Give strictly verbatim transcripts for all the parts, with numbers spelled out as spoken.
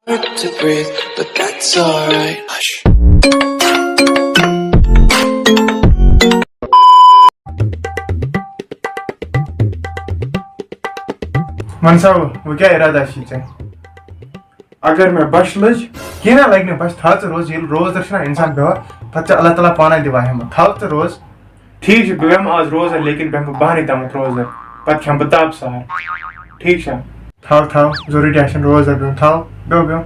To breathe, but that's alright. Hush. وَن سا، وۄنۍ کیٛاہ اِرادہ چھُے ژےٚ؟ اگر مےٚ بۄچھِ لٔج، کینٛہہ نہ لگہِ نہٕ بۄچھِ، تھاو ژٕ روزٕ، ییٚلہِ روزدَر چھُنہ اِنسان بیٚہوان، پَتہٕ چھُ اللہ تعالیٰ پانَے دِوان ہِمت۔ تھاو ژٕ روزٕ۔ ٹھیٖک چھُ، بہٕ بیٚہمہٕ آز روزدَر، لیکن بیٚہمہٕ بہٕ بہرٕے تامَتھ روزدَر، پَتہٕ کھٮ۪مہٕ بہٕ تاپہٕ سہار۔ ٹھیٖک چھا؟ تھاو، تھاو، ضروٗری آسن روزدَر بِہُن، تھاو، بیٚہو، بیٚہو۔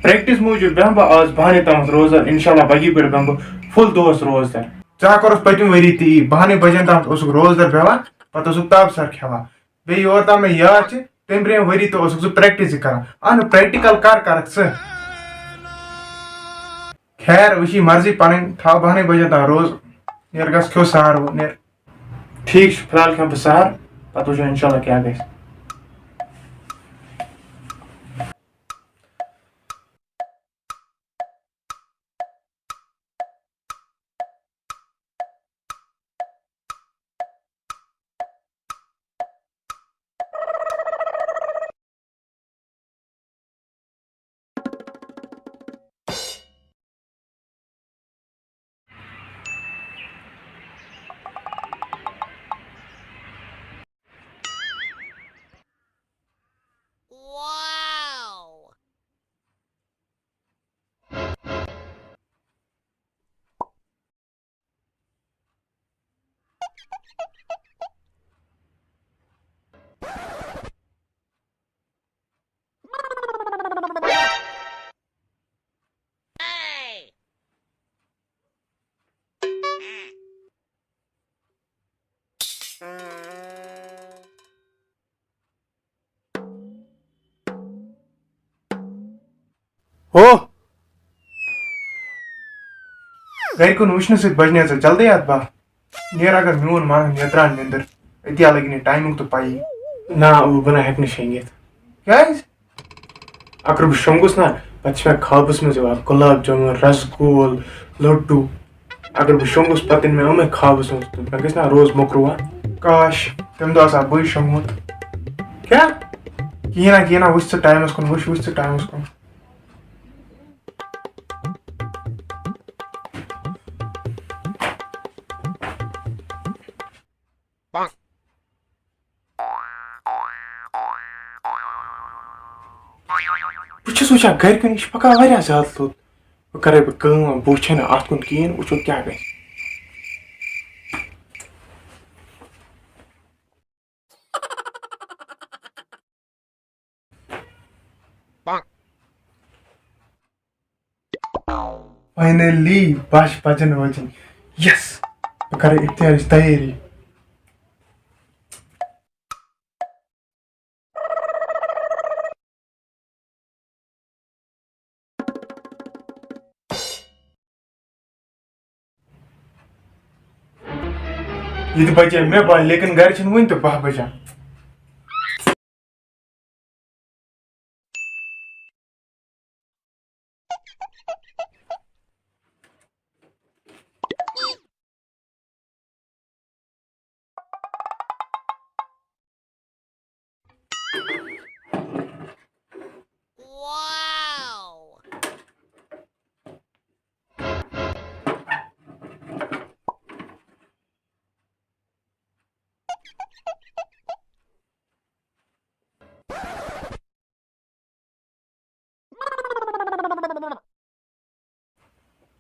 پریکٹس موٗجوٗب بیٚہمہٕ بہٕ آز بہرٕے تامَتھ روزدَر، انشاءاللہ پگہٕے پٮ۪ٹھ بیٚہمہٕ بہٕ فُل دۄہَس روزدَر۔ ژےٚ ہا کوٚرُتھ پٔتِم ؤری تہِ یی، بہرٕے بَجَن تامَتھ اوسُکھ روزدَر بیٚہوان، پَتہٕ اوسُکھ تاپہٕ سہار کھٮ۪وان۔ بیٚیہِ یور تام مےٚ یاد چھِ، تَمہِ برٛونٛہہ ؤری تہِ اوسُکھ ژٕ پریکٹسٕے کران۔ اَہنُو، پریکٹیکل کر کرکھ ژٕ؟ خیر، وۄنۍ چھِ یہِ مرضی پنٕنۍ، تھاو بہنٕے بجن تام روز۔ نیر گژھ کھیو سہر وۄنۍ، نیر۔ ٹھیٖک چھُ، فی الحال کھٮ۪مہٕ بہٕ سہر، پتہٕ وٕچھو انشاءاللہ کیٛاہ گژھِ۔ ہو! گرِ کُن وٕچھنہٕ سۭتۍ بجنے ژےٚ جلدی اتھ باہ۔ نیر اگر میون مانن یتران نیندر، أتی لگہِ نہٕ ٹایمُک تہٕ پَیی۔ نہ، بہٕ نہ ہٮ۪کہٕ نہٕ شۄنٛگِتھ۔ کیٛازِ؟ اگر بہٕ شۄنٛگُس نہ، پتہٕ چھِ مےٚ خوابس منٛز یِوان گۄلاب جامُن، رسگول، لڈو۔ اگر بہٕ شۄنٛگُس، پتہٕ یِن مےٚ یِمے خوابس منٛز تہٕ مےٚ گژھِ نہ روز مۄکرُوان۔ کاش، تَمہِ دۄہ آسہٕ ہا بٕے شۄنٛگمُت۔ کیٛاہ؟ کِہیٖنۍ نہ، کِہیٖنۍ نہ، وٕچھ ژٕ ٹایمس کُن، وٕچھ، وٕچھ ژٕ ٹایمس کُن۔ بہٕ چھُس وٕچھان گرِکٮ۪ن، یہِ چھُ پَکان واریاہ زیادٕ لوٚت۔ وۄنۍ کَرَے بہٕ کٲم، بہٕ وٕچھے نہٕ اَتھ کُن کِہیٖنۍ، وٕچھو کیٛاہ گژھِ۔ فاینلی بہہ بجن وٲجِن۔ یس، بہٕ کرٕ افتارٕچ تیٲری۔ یہِ تہِ بچے مےٚ بہہ، لیکن گرِ چھِنہٕ وُنہِ تہِ بہہ بجان۔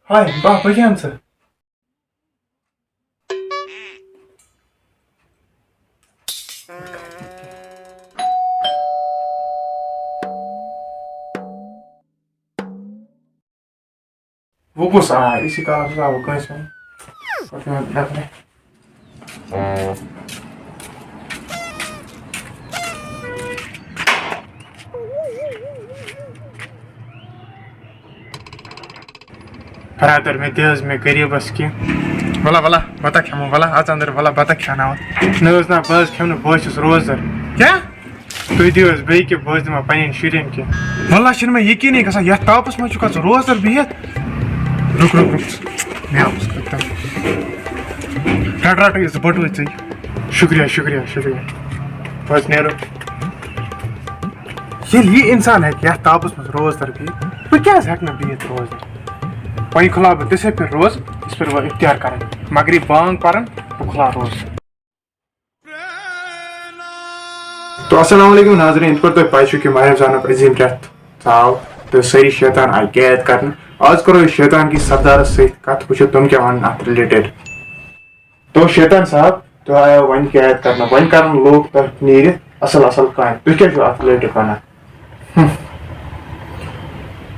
ہاے، بہہ بجے ژٕ۔ وۄنۍ کُس آو؟ اسی کالس اوس آو کٲنٛسہِ وۄنۍ۔ پتہٕ یِوان نفرے۔ برادر، مےٚ دِ حظ مےٚ غریٖبس کینٛہہ۔ وَلہ، وَلہ، بَتہٕ کھٮ۪مو، وَلہ، اَژ اَندر، وَلہ، بَتہٕ کھٮ۪ناوَتھ۔ نہ حظ، نہ، بہٕ حظ کھٮ۪مہٕ نہٕ، بہٕ حظ چھُس روزدَر۔ کیٛاہ؟ تُہۍ دِیِو حظ بیٚیہِ کینٛہہ، بہٕ حظ دِمہٕ پنٛنٮ۪ن شُرٮ۪ن کینٛہہ۔ وَلہ، چھُنہٕ مےٚ یقیٖنٕے گژھان، یَتھ تاپَس منٛز چھُکھ ژٕ روزدَر بِہِتھ۔ رُک، رُک، رُک۔ مےٚ آو کٔرۍ تو۔ رَٹ، رَٹ، یہِ زٕ بٔٹوٕ ژٕے۔ شُکریہ، شُکریہ، شُکریہ۔ بہٕ حظ نیرو۔ ییٚلہِ یہِ اِنسان ہیٚکہِ یَتھ تاپَس منٛز روزدَر بِہِتھ، بہٕ کیٛازِ ہیٚکہٕ نہٕ بِہِتھ روزدَر؟ وۄنۍ کھُلاو بہٕ تِژھے پھِرِ روزٕ، یِژھ پھِرِ وۄنۍ اِفتِیار کَرَن، مغرب بانگ پَرَن، بہٕ کھُلاو روزٕ۔ تو السلام علیکم ناظرین، یِتھ پٲٹھۍ تۄہہِ پَے چھُ کہِ ماہِ رمضانُک عظیٖم رٮ۪تھ ژاو تہٕ سٲری شیطان آیہِ قید کرنہٕ۔ آز کرو أسۍ شیطان کِس سردارس سۭتۍ کتھ، وٕچھو تِم کیٛاہ وَنن اتھ related۔ تو شیطان صاحب، تُہۍ آیو وۄنۍ قید کرنہٕ، وۄنۍ کرن لوٗکھ تۄہہِ نیٖرِتھ اصل اصل کامہِ، تُہۍ کیٛاہ چھِو اتھ related ونان؟ ہم۔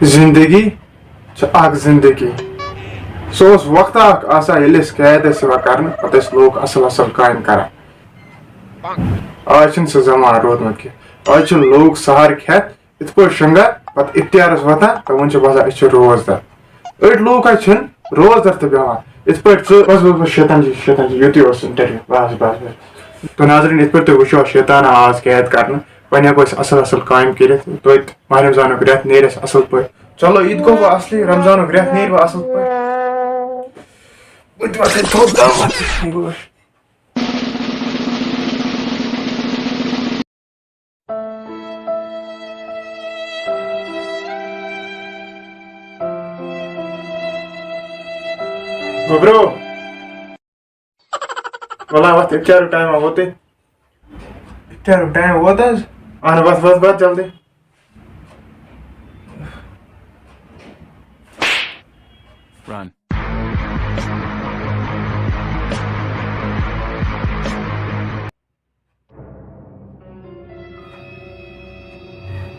زندگی چھِ اکھ زندگی۔ سُہ اوس وقتہ اکھ آسان، ییٚلہِ أسۍ قید ٲسۍ یِوان کرنہٕ، پتہٕ ٲسۍ لوٗکھ اصل اصل کامہِ کران۔ آز چھُنہٕ سُہ زمانہٕ روٗدمُت کینٛہہ۔ آز چھِ لوٗکھ سحر کھٮ۪تھ یِتھ پٲٹھۍ شۄنٛگان، پتہٕ اِفتِیارس وۄتھان، تِمن چھُ باسان أسۍ چھِ روزدار۔ أڑۍ لوٗکھ حظ چھِنہٕ روزدار تہِ بیٚہوان۔ یِتھ پٲٹھۍ ژٕ، بس، بس، بس، شیطان جی، شیطان جی، یُتُے اوس interview، بس، بس، بس۔ تو ناظرین، یِتھ پٲٹھۍ تُہۍ وٕچھو، شیطان آو آز قید کرنہٕ، وۄنۍ ہٮ۪کو أسۍ اصل اصل کامہِ کٔرِتھ، توتہِ ماہِ رمضانُک رٮ۪تھ نیرِ اَسہِ اصل پٲٹھۍ۔ چلو، یہِ تہِ گوٚو وۄنۍ اصلٕے، رمضانُک رٮ۪تھ نیرِ وۄنۍ اصل پٲٹھۍ۔ بہٕ تہِ وۄتھٕ تھوٚد تام وۄتھٕ۔ گوٚبرو، وَلہٕ وَتھ، اِفتِیارُک ٹایم ہا ووتُے۔ اِفتِیارُک ٹایم ووت حظ؟ اَہَن، وَتھ، وَتھ، وَتھ جلدی۔ Run.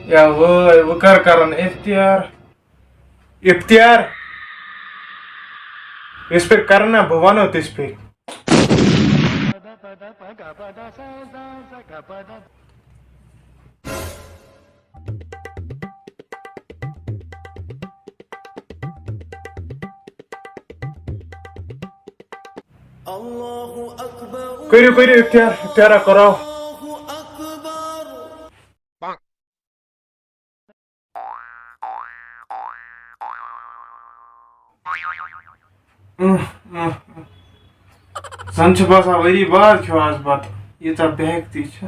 یا وٲے، وۄنۍ کر کرن اِفتِیار؟ اِفتِیار؟ یِژھ پھِرِ کرن نا، بہٕ وَنو تِژھ پھِرِ۔ کٔرِو، کٔرِو اِفتِیار، اِفتِیارا کَرو۔ اۭں، اۭں، اۭں۔ زَن چھُ باسان ؤری بعد کھیوٚو آز بَتہٕ، ییٖژاہ بے ہیٚکتی چھِ۔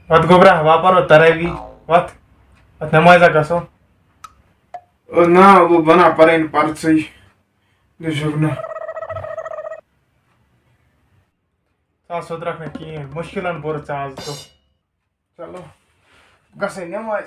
پَتہٕ گوٚبرا، وۄنۍ پَرو تَرٲوی، وَتھ، پَتہٕ نٮ۪مازا گژھو۔ او نا، وۄنۍ بَنا پَرٕنۍ پَرژٕے، دٔپِو نہ۔ ژٕ آس سُدرَکھ نہٕ کِہیٖنۍ، مُشکِلَن بوٚر ژٕ آز دۄہ۔ چلو، گژھے نٮ۪مازِ۔